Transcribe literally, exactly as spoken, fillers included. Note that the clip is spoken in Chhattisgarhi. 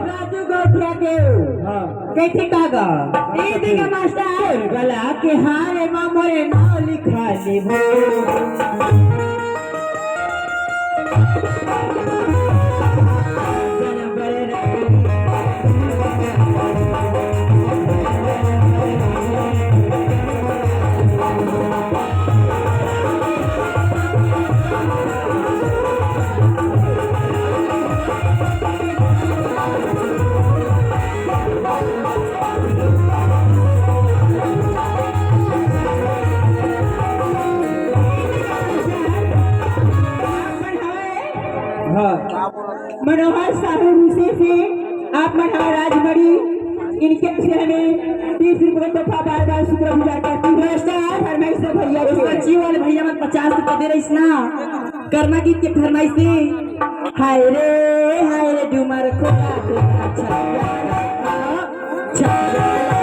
राजू गौठिया के हाँ। कइसे का गा? ए देखा मास्टर, गला के हारे मा मोरे नाव लिखा ले। हाँ। मनोहर साहू रूसी से आप मन ह राजमणि, इनके से हमें तीस रुपये का तोहफा बार बार शुक्र गुजार करती हूँ। फरमाइश है भैया के। उसका जी वाले भैया मन पचास रुपये दे रही ना। कर्मा गीत के फरमाइश है। हाय रे, हाय रे, डूमर खोला, खोला, छपिया, छपिया।